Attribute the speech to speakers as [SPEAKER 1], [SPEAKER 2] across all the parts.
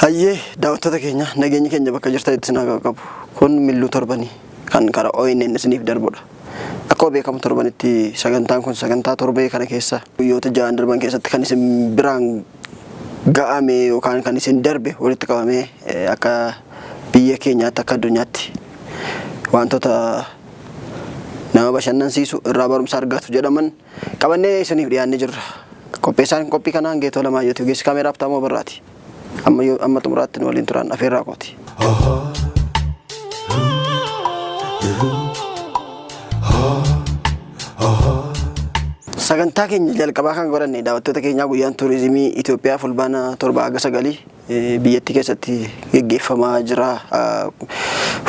[SPEAKER 1] Hayyee daawwattoota keenya nageenyi keenya bakka jirtanitti isin haa qaqqabu. Kun milluu torbanii kan karaa ONN isiniif darbudha. Akkuma beekamu torbanitti sagantaan kun sagantaa torbee kana keessa guyyoota ja'an darban keessatti kan isin biraan ga'ame yookaan kan isin darbe walitti qabamee akka biyya keenyaatti akka addunyaatti wantoota nama bashannansiisu irraa barumsa argatu jedhaman qabannee isiniif dhiyaannee jirra. Qopheessaan qophii kanaa Geetoo Lamaayyootii ogeessi kaameeraa Habtaamoo Birraati. Amma yoo amma xumuraatti nu waliin turan afeerraa kooti. Sagantaa keenya jalqabaa kan godhanne daawwattoota keenyaa guyyaan turizimii Itoophiyaa fulbaana 7 haga 9 biyyattii keessatti geggeeffamaa jira.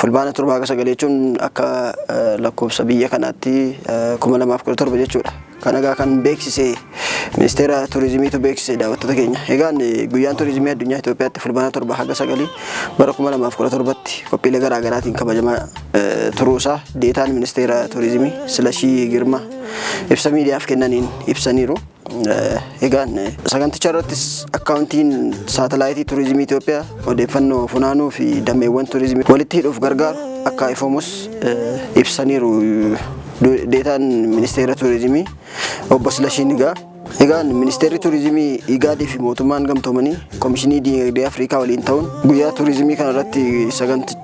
[SPEAKER 1] Fulbaana 7 haga 9 jechuun akka lakkoofsa biyya kanaatti 2017 jechuudha. Kana egaa kan beeksise ministeera turizimiitu beeksise daawwattoota keenya. Egaan guyyaan turizimii addunyaa Itoophiyaatti fulbaana 7 haga 9 bara 2017tti qophiilee garaa garaatiin kabajamaa turuusaa deetaan ministeera turizimii Silashii Girmaa ibsa miidiyaaf kennaniin ibsaniiru. Egaan saganticha irrattis akkaawuntiin saatalaayitii turizimii Itoophiyaa odeeffannoo funaanuu fi dameewwan turizimii walitti hidhuuf gargaaru akka ifoomus ibsaniiru. Deetaan ministeera turizimii obbo Silashiin Egaa. Egaan ministeerri turizimii Igaadii fi mootummaan gamtoomanii komishinii diinagdee Afrikaa waliin ta'uun guyyaa turizimii kana irratti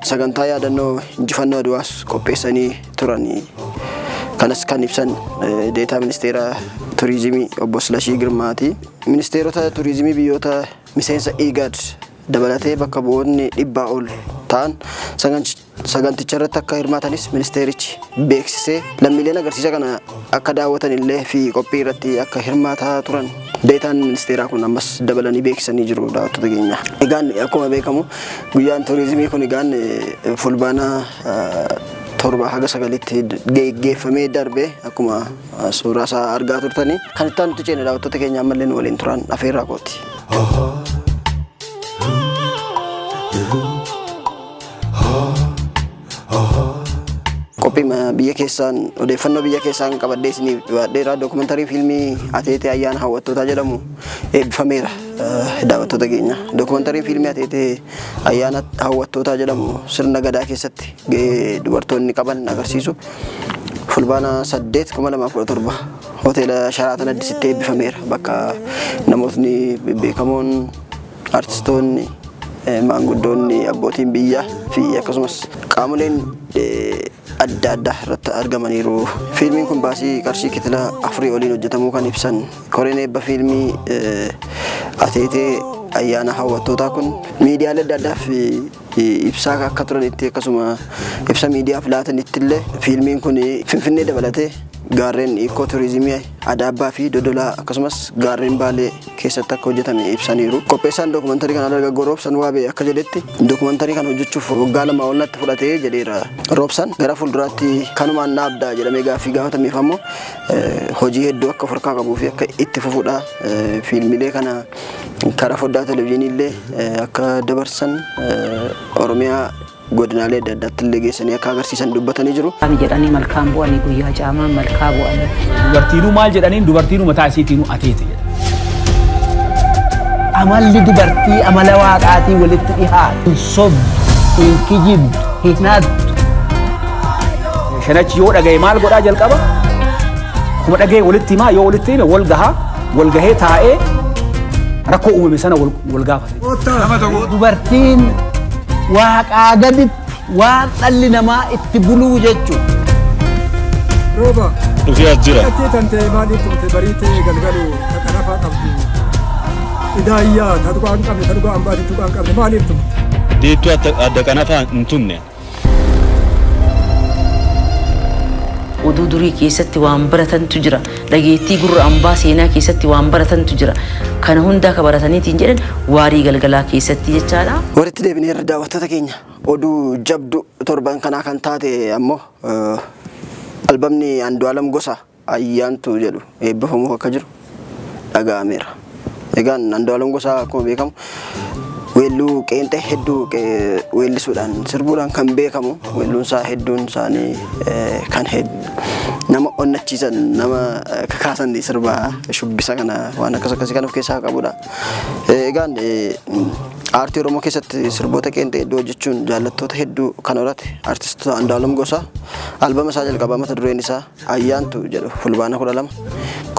[SPEAKER 1] sagantaa yaadannoo injifannoo Adwaas qopheessanii turan. Kanas kan ibsan deetaa ministeera turizimii obbo Silashii Girmaati. Ministeerota turizimii biyyoota miseensa Igaad dabalatee bakka bu'oonni dhibbaa ol ta'an saganticha irratti akka hirmaatanis ministeerichi beeksisee lammiileen agarsiisa kana akka daawwatan illee fi qophii irratti akka hirmaataa turan deetaan ministeeraa kun ammas dabalanii beeksisanii jiru daawwattoota keenya. Egaan akkuma beekamu guyyaan turizimii kun egaan fulbaana 7 haga 9tti geggeeffamee darbe akkuma suuraa isaa argaa turtanii. Kan itti aanutti ceene daawwattoota keenya ammallee nu waliin turan afeerraa kooti. Qophii biyya keessaan odeeffannoo biyya keessaan qabadhee isiniif dhiyaadheera. Dookumentarii fiilmii Ateetee Ayyaana Hawwattootaa jedhamu eebbifameera daawwattoota keenya. Dookumentariin fiilmii Ateetee Ayyaana Hawwattootaa jedhamu sirna gadaa keessatti gahee dubartoonni qaban agarsiisu fulbaana 8 2017 hoteela Sharaatan Addisitti eebbifameera. Bakka namootni bebbeekamoon artistoonni, maanguddoonni, abbootiin biyyaa fi akkasumas qaamoleen adda addaa irratti argamaniiru. Fiilmiin kun baasii qarshii kitila afurii oliin hojjetamuu kan ibsan koreen eebba fiilmii Ateetee ayyaana hawwattootaa kun miidiyaalee adda addaaf ibsaa akka turanitti akkasuma ibsa miidiyaaf laatanitti illee fiilmiin kun Finfinnee dabalatee gaarreen Iikoo Turizimii Adaabbaa fi Dodolaa akkasumas gaarreen Baalee keessatti akka hojjetame ibsaniiru. Qopheessaan dookumantarii kanaa dargaggoo Roobsan Waabee akka jedhetti dookumantarii kana hojjechuuf waggaa 2 ol natti fudhate jedheera. Roobsan gara fuulduraatti kanumaan dhaabdaa jedhamee gaaffii gaafatameef ammoo hojii hedduu akka of harkaa qabuu fi akka itti fufudha. Fiilmilee kana karaa foddaa televezyiinii illee akka dabarsan Oromiyaa godinaalee adda addaatti illee geessanii akka agarsiisan dubbatanii jiru.
[SPEAKER 2] Ani jedhanii malkaan bu'anii guyyaa caamaa malkaa bu'anii.
[SPEAKER 3] Dubartiinuu maal jedhaniin dubartiinuu mataa isiitiinuu ateete jedhan.
[SPEAKER 4] Amalli dubartii amala waaqaatii walitti dhihaata. Hin sobdu, hin kijibdu, hin hattu.
[SPEAKER 3] Shanachi yoo dhagaye maal godhaa jalqaba? Akkuma dhagaye walitti himaa yoo walitti hime wal gahaa wal gahee taa'ee rakkoo uumame sana wal gaafata.
[SPEAKER 4] Dubartiin waaqaa gaditti waan dhalli namaa itti buluu jechuudha.
[SPEAKER 5] Rooba.
[SPEAKER 6] Dhufee as jira.
[SPEAKER 5] Dhattee tan ta'e maaliif turte bariitee galgalu ta qarafaa qabdu. Idaayyaa ta dhugaa hin qabne ta dhugaa hin baate tuqaa hin qabne maaliif turte.
[SPEAKER 6] Deettuu adda qanafaa hin tumne.
[SPEAKER 7] Oduu durii keessatti waan baratantu jira. Dhageettii gurra ambaa seenaa keessatti waan baratantu jira. Kana hundaa ka barataniitiin jedhan waarii galgalaa keessatti jechaadha.
[SPEAKER 1] Walitti deebineerra daawwattoota keenya oduu jabdu torban kanaa kan taate ammoo albamni Andu'aalam Gosaa Ayyaantuu jedhu eebbifamuuf akka jiru dhaga'ameera. Egaan Andu'aalam Gosaa akkuma beekamu weelluu qeenxee hedduu weellisuudhaan sirbuudhaan kan beekamu weelluun isaa hedduun isaanii kan nama onnachiisan nama kakaasan sirba shubbisa kana waan akkas akkasii kan of keessaa qabudha. Egaan Aartii Oromoo keessatti sirboota qeenxee hedduu hojjechuun jaallattoota hedduu kan horate Artist Andu'aalam Gosaa albama isaa jalqabaa mata dureen isaa Ayyaantu jedhu Fulbaana 12,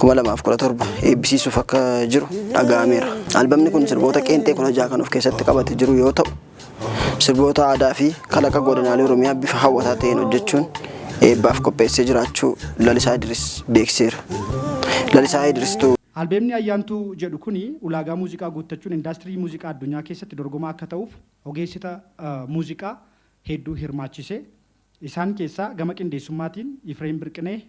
[SPEAKER 1] 2017 eebbisiisuuf akka jiru dhaga'ameera. Albamni kun sirboota qeenxee 16 kan of keessatti qabate jiru yoo ta'u, sirboota aadaa fi kalaqa godinaalee Oromiyaa bifa hawwataa ta'een hojjechuun eebbaaf qopheessee jiraachuu Lalisaa Idris beeksiseera. Lalisaa Idristuu.
[SPEAKER 8] Albeemni Ayyaantuu jedhu kuni ulaagaa muuziqaa guuttachuun indaastirii muuziqaa addunyaa keessatti dorgomaa akka ta'uuf ogeessita muuziqaa hedduu hirmaachise. Isaan keessaa gama qindeessummaatiin Ifreem Birqineh,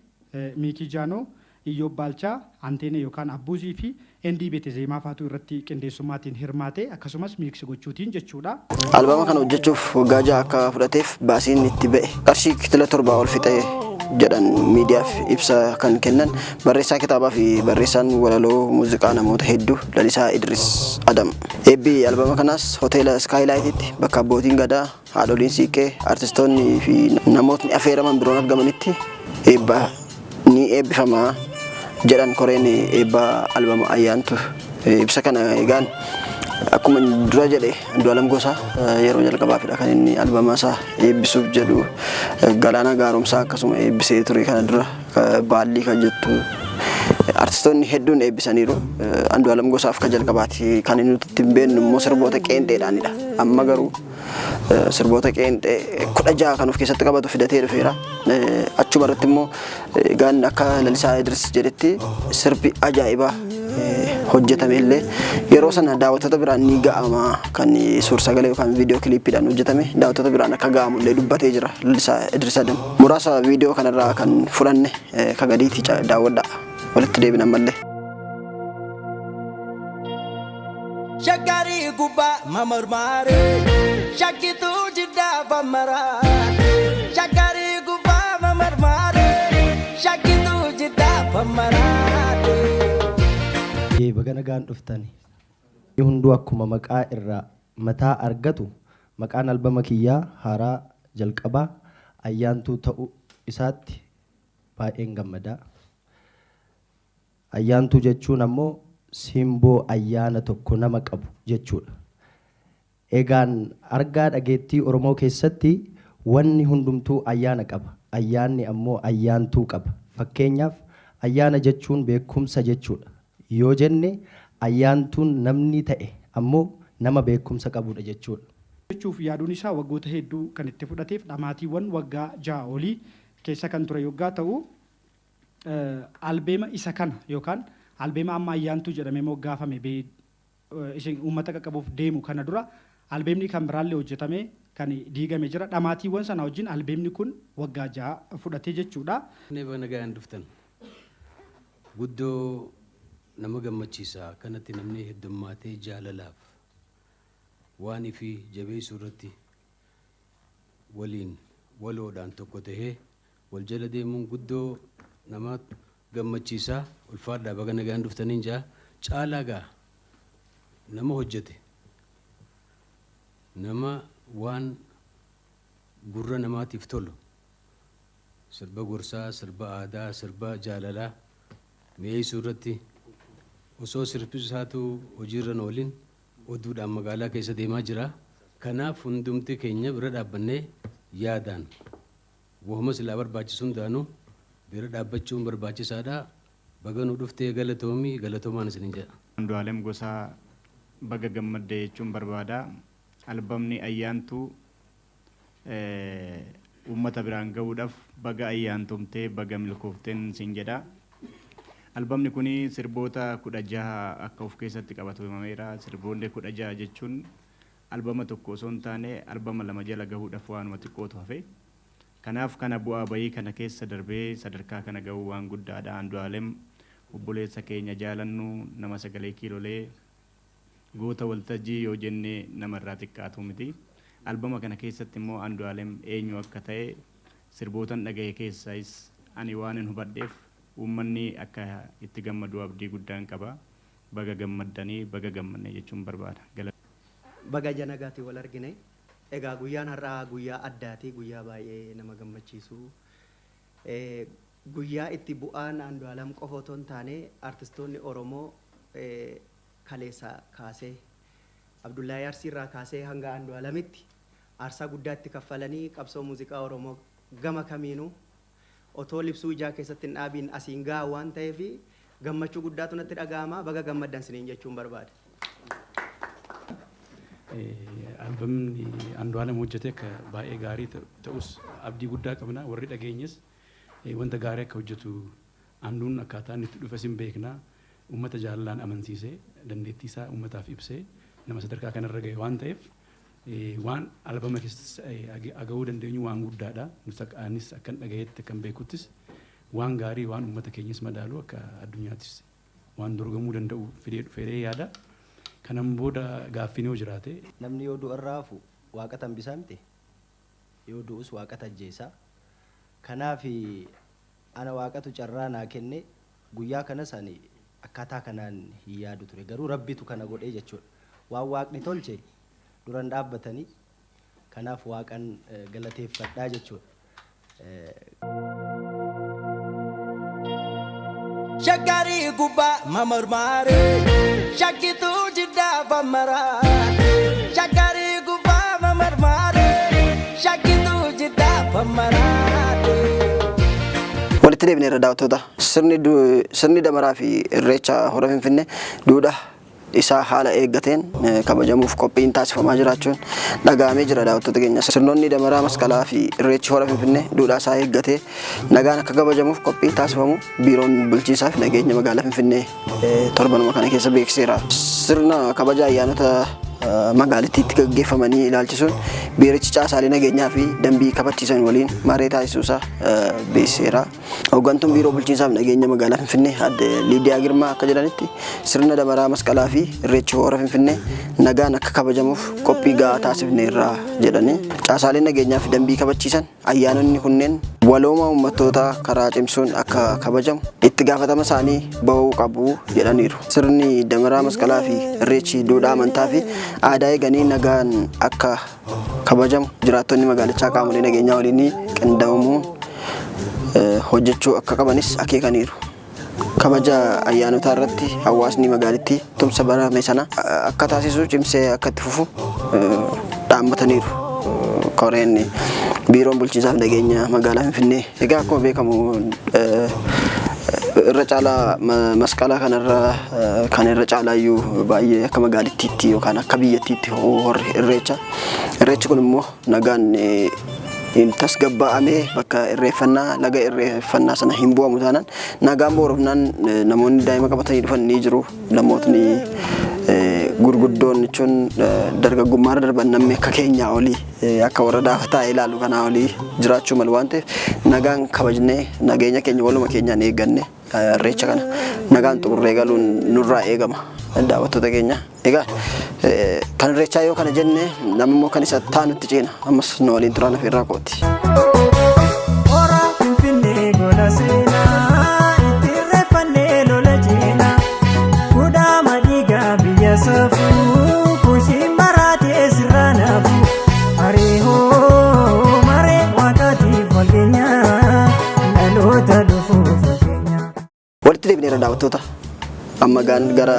[SPEAKER 8] Miikii Jaanoo, Iyyoob Baalchaa, Anteenee yookaan Abbuuzii fi Endii Beetezeemaa faatu irratti qindeessummaatiin hirmaate akkasumas miiksi gochuutiin jechuudha.
[SPEAKER 1] Albama kana hojjechuuf waggaa 6 akka fudhateef baasiin itti ba'e qarshii kitila torbaa ol fixe jedhan miidiyaaf ibsa kan kennan barreessaa kitaabaa fi barreessaan walaloo muuziqaa namoota hedduu Lalisaa Idris Adam. Eebbi albama kanaas hoteela Iskaayilaayititti bakka abbootiin gadaa, haadholiin siiqqee, artistoonni fi namootni afeeraman biroon argamanitti eebba ni eebbifama jedhan koreen eebba albama Ayyaantu. Ibsa kana egaan akkuma dura jedhe Andu'aalam Gosaa yeroo jalqabaafidha kan inni albama isaa eebbisuuf jedhu. Galaanaa Gaaromsaa akkasuma eebbisee ture kana dura Baallii kan jettu artistoonni hedduun eebbisaniiru. Andu'aalam Gosaaf kan jalqabaati kan inni nuti ittiin beeknu immoo sirboota qeenxeedhaanidha. Amma garuu sirboota qeenxee 16 kan of keessatti qabatu fidatee dhufeera. Achuma irratti immoo egaan akka Lalisaa Idris jedhetti sirbi ajaa'ibaa hojjetame illee yeroo sana daawwattoota biraan ni ga'ama kan suur-sagalee yookaan viidiyoo kiliippiidhaan hojjetame daawwattoota biraan akka ga'amu illee dubbatee jira Lalisaa Idris Adam. Muraasa viidiyoo kanarraa kan fudhanne ka gadiitti daawwadhaa. Walitti deebina ammallee.
[SPEAKER 9] Shakkarii gubbaa mamormaare shakkituu jiddaa fammaraa. Shakkarii gubbaa mamormaare shakkituu jiddaa fammaraa.
[SPEAKER 10] Baga nagaan dhuftani. Hunduu akkuma maqaa irraa mataa argatu maqaan albama kiyyaa haaraa jalqabaa Ayyaantuu ta'uu isaatti baay'een gammada. Ayyaantuu jechuun ammoo simboo ayyaana tokko nama qabu jechuudha. Egaan argaa dhageettii Oromoo keessatti wanni hundumtuu ayyaana qaba. Ayyaanni ammoo ayyaantuu qaba. Fakkeenyaaf ayyaana jechuun beekumsa jechuudha yoo jenne ayyaantuun namni ta'e ammoo nama beekumsa qabuudha jechuudha.
[SPEAKER 8] Jechuuf yaaduun isaa waggoota hedduu kan itti fudhateef dhamaatiiwwan waggaa 6 olii keessa kan ture yoggaa ta'u, albeema isa kana yookaan albeema amma Ayyaantuu jedhamee moggaafame isin uummata qaqqabuuf deemu kana dura albeemni kan biraallee hojjetamee kan diigame jira. Dhamaatiiwwan sana wajjin albeemni kun waggaa 6 fudhate jechuudha.
[SPEAKER 11] Baga nagayaan dhuftan. Guddoo nama gammachiisa akkanatti namni heddummaatee jaalalaaf waan ifii jabeessuu irratti waliin waloodhaan tokko tahee wal jala deemuun guddoo nama gammachiisa. Ulfaadhaa baga nagaan dhuftaniin ja'a. Caalaa gaa nama hojjete nama waan gurra namaatiif tolu sirba gorsaa, sirba aadaa, sirba jaalalaa mi'eessuu irratti osoo sirbi isaatuu hojiirra hin oolin oduudhaan magaalaa keessa deemaa jira. Kanaaf hundumti keenya bira dhaabbannee yaadaan wahuma silaa barbaachisu hundaanuu bira dhaabbachuun barbaachisaadha. Baga nu dhuftee galatoomi, galatoomaan isiniin jedha.
[SPEAKER 12] Andu'aalem Gosaa baga gammadde jechuun barbaada. Albamni Ayyaantuu uummata biraan gahuudhaf baga ayyaantomte, baga milkooften siin jedha. Albamni kun sirboota 16 akka of keessatti qabatu himameera. Sirboonni 16 jechuun albama tokko osoo hin taane albama lama jala gahuudhaf waanuma xiqqootu hafe. Kanaaf kana bu'aa bayii kana keessa darbee sadarkaa kana gahuu waan guddaadha. Andu'aalem obboleessa keenya jaalannu, nama sagalee kiilolee, Goota waltajjii yoo jenne nama irraa xiqqaatu miti. Albama kana keessatti immoo Andu'aalem eenyu akka ta'e sirbootan dhagahe keessaayis ani waanin hubadheef uummanni akka itti gammadu abdii guddaan qaba. Baga gammaddani, baga gammanne jechuun barbaada. Galatoomaa.
[SPEAKER 13] Baga ija nagaatiin wal argine. Egaa guyyaan har'aa guyyaa addaati, guyyaa baay'ee nama gammachiisu. Guyyaa itti bu'aan Andu'aalam qofa otoo hin taane artistoonni Oromoo kaleessaa kaasee Abdullahi Arsii irraa kaasee hanga Andu'aalamitti aarsaa guddaa itti kaffalanii qabsoo muuziqaa Oromoo gama kamiinuu otoo libsuu ijaa keessatti hin dhaabiin asiin gahaa waan ta'eef gammachuu guddaatu natti dhaga'ama. Baga gammaddan siniin jechuun barbaada.
[SPEAKER 14] Albamni Andu'aalem hojjete akka baay'ee gaarii ta'us abdii guddaa qabna. Warri dhageenyes wanta gaarii akka hojjetu, Anduun akkaataa inni itti dhufes hin beekna. Uummata jaalalaan amansiisee, dandeettii isaa uummataaf ibsee nama sadarkaa kanarra ga'e waan ta'eef, waan albama keessatti aga'uu dandeenyu waan guddaadha. Anis akkan dhagayetti, akkan beekuttis, waan gaarii, waan uummata keenyas madaalu, akka addunyaattis waan dorgomuu danda'u fidee dhufeeree yaada. Kanan booda gaaffiin yoo jiraate.
[SPEAKER 10] Namni yoo du'arraa hafu waaqa tambisaa miti. Yoo du'us waaqa ajjeesaa. Kanaaf ana waaqatu carraa naa kenne. Guyyaa kanas ani akkaataa kanaan hin yaadu ture. Garuu rabbitu kana godhee jechuudha. Waan waaqni tolche duran dhaabbatanii, kanaaf waaqan galateeffadhaa jechuudha.
[SPEAKER 9] Shakkarii gubbaa mamarmaare, shakkituu jiddaa famaraate. Shakkarii gubbaa mamarmaare, shakkituu jiddaa famaraate.
[SPEAKER 1] Walitti deebineerra, daawwattoota. Sirni damaraa fi irreecha hora Finfinnee duudhaa isaa haala eeggateen kabajamuuf qophiin taasifamaa jiraachuun dhaga'amee jira, daawwattoota keenya. Sirnoonni damaraa masqalaa fi irreechi hora Finfinnee duudhaa isaa eeggatee nagaan akka kabajamuuf qophii taasifamu biiroon bulchiinsaa fi nageenya magaalaa Finfinnee torbanuma kana keessa beeksiseera. Sirna kabaja ayyaanota magaalittiitti gaggeeffamanii ilaalchisuun biirichi caasaalee nageenyaa fi dambii kabachiisan waliin maree taasisuusaa beeksiseera. Hooggantuun biiroo bulchiinsaa fi nageenya magaalaa Finfinnee Aadde Liidiyaa Girmaa akka jedhanitti, sirna damaraa masqalaa fi irreechi hora Finfinnee nagaan akka kabajamuuf qophii gahaa taasifneerra jedhanii, caasaaleen nageenyaa fi dambii kabachiisan ayyaanonni kunneen walooma uummattootaa karaa cimsuun akka kabajamu itti gaafatama isaanii bahuu qabu jedhaniiru. Sirni damaraa masqalaa fi irreechi duudhaa amantaa fi aadaa eeganii nagaan akka kabajamu jiraattonni magaalichaa qaamolee nageenyaa waliin qindaa'uun hojjechuu akka qabanis akeekaniiru. Kabaja ayyaanotaa irratti hawaasni magaalittii tumsa barame sana akka taasisu cimsee akka itti fufu dhaammataniiru. Koreen biiroon bulchiinsaa fi nageenya magaalaa Finfinnee. Egaa akkuma beekamu irra caalaa masqalaa kanarra kan irra caalaayyuu baay'ee akka magaalittiitti yookaan akka biyyattiitti horri irreecha. Irreechi kun immoo nagaan hin tasgabbaa'amee bakka irreeffannaa, laga irreeffannaa sana hin bu'amu taanaan, nagaan boorofnaan namoonni daa'ima qabatanii dhufan ni jiru. Namootni gurguddoon jechuun dargaggummaarra darban, namni akka keenyaa olii, akka warra daafa taa'ee ilaalu kanaa olii jiraachuu malu waan ta'eef, nagaan kabajnee, nageenya keenya waluma keenyaan eegganne irreecha kana nagaan xumurree galuun nurraa eegama, daawwattoota keenya. Egaa kan irreechaa yoo kana jenne, nama immoo kan isa taanutti ceena. Ammas nu waliin turaan afeerraa kooti.
[SPEAKER 15] Hora Finfinnee gola seenaa itti irreeffannee lola ceenaa, kudhaama dhiigaa biyya safuu kushiin maraatee sirraa naafu mareehoo maree waaqaatiif walgeenya dhaloota dhufuuf fakkeenya.
[SPEAKER 1] Walitti deebineera, daawwattoota. Amma gaan gara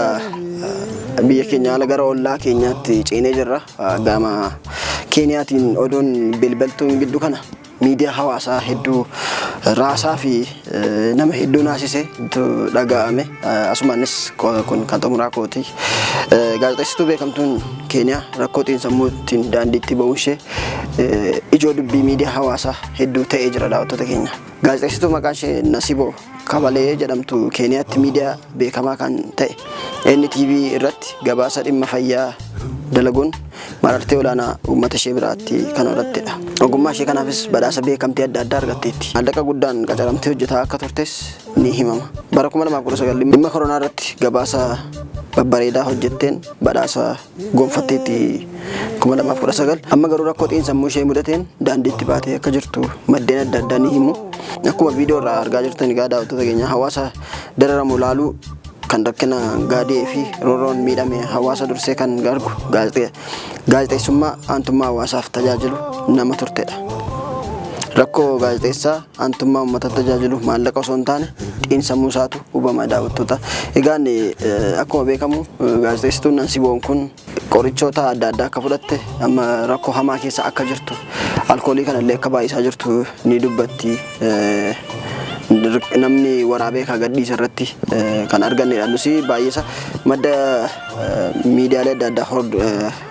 [SPEAKER 1] biyya keenya haala gara ollaa keenyaatti ceenee jirra. Gama Keeniyaatiin oduun bilbiltuun gidduu kana miidiyaa hawaasaa hedduu raasaa fi nama hedduu naasise dhaga'ame. Asumaanis kun kan xumuraa kooti. Gaazexeessituu beekamtuun Keeniyaa rakkoo xiinsammuutiin daandiitti ba'uun ishee ijoo dubbii miidiyaa hawaasaa hedduu ta'ee jira, daawwattoota keenya. Gaazexeessituu maqaan ishee Nasiboo Kabalee jedhamtu Keeniyaatti miidiyaa beekamaa kan ta'e NTV irratti gabaasa dhimma fayyaa dalaguun marartee olaanaa uummata ishee biraatti kan horattedha. Ogummaa ishee kanaafis badhaasa beekamtii adda addaa argatteetti. Maallaqa guddaan qacaramtee hojjetaa akka turtes ni himama. Bara 2019 dhimma koronaa irratti gabaasa babbareedaa hojjetteen badhaasa gonfatteetti 2019. Amma garuu rakkoo xiinsammuu ishee mudateen daandiitti baatee akka jirtu maddeen adda addaa ni himu. Akkuma viidiyoo irraa argaa jirtan egaa, daawwattoota keenya, hawaasa dararamu ilaaluu kan rakkina gaadee fi roorroon miidhame hawaasa dursee kan argu, gaazexeessummaa aantummaa hawaasaaf tajaajilu nama turtedha. Rakkoo gaazexeessaa aantummaa uummata tajaajilu maallaqa osoo hin taane xiinsammuu isaatu hubama, daawwattoota. Egaan akkuma beekamu gaazexeessituun Nansiboon kun Qorichoota adda addaa akka fudhatte, amma rakkoo hamaa keessa akka jirtu, alkoolii kanallee akka baay'isaa jirtu ni dubbatti. Namni waraabee kan gadhiisa irratti kan argannedha. Nus baay'eesa madda miidiyaalee adda addaa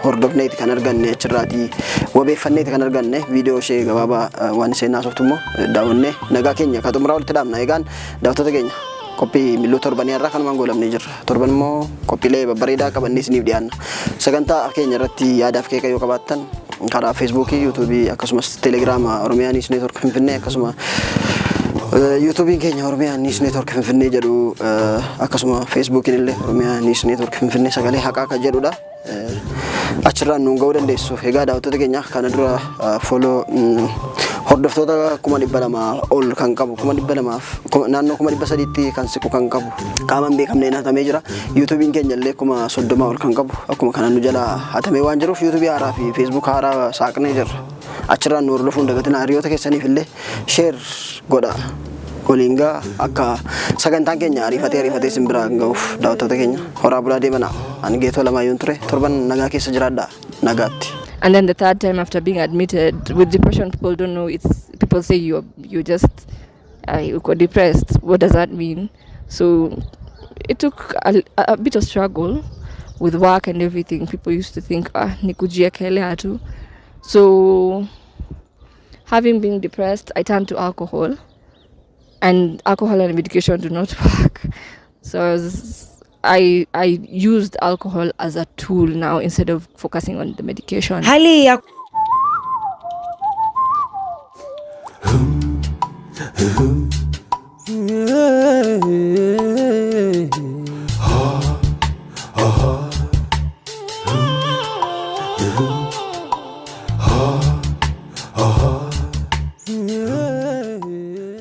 [SPEAKER 1] hordofneeti kan arganne, achirraatii wabeeffanneeti kan arganne. Viidiyoo ishee gabaabaa waan isheen haasoftu immoo daawwannee nagaa keenya kan xumuraa walitti dhaabna. Egaan daawwattoota keenya, qophii Milluu Torbanii irraa kanumaan goolabnee jirra. Torban immoo qophiilee babbareedaa qabannee isiniif dhiyaanna. Sagantaa keenya irratti yaadaaf keeka yoo qabaattan karaa Feesbuukii, Yuutuubii akkasumas Teelegiraama Oromiyaa News Network Finfinnee, akkasuma Yuutuubiin keenya Oromiyaa News Network Finfinnee jedhu, akkasuma Feesbuukiin illee Oromiyaa News Network Finfinnee Sagalee Haqaa kan jedhudha. Achirraan nuun ga'uu dandeessu. Egaa daawwattoota keenya, kana dura follow hordoftoota 200,000 ol kan qabu, 200,000f naannoo 300,000tti kan siqu kan qabu qaama hin beekamneen hatamee jira. Yuutuubiin keenya illee 30,000 ol kan qabu akkuma kana nu jala hatamee waan jiruuf Yuutuubii haaraa fi Feesbuuk haaraa saaqnee jirra. Achirraan nu hordofuu hin dagatinaa, hiriyoota keessaniif illee share godha. Waliin gaa akka sagantaan keenya ariifatee ariifatee isin biraan ga'uuf. Daawwattoota keenya, horaa bulaa deemanaa. Ani Geetoo Lamaayyuun ture. Torban nagaa keessa jiraadhaa, nagaatti.
[SPEAKER 16] And then the third time after being admitted with depression, people don't know, it's people say you just you got depressed. What does that mean? So it took a bit of struggle with work and everything. People used to think, ah, ni kujiekelea tu. So having been depressed, I turned to alcohol, and alcohol and medication do not work. So I used alcohol as a tool now instead of focusing on the medication.
[SPEAKER 17] Hali ya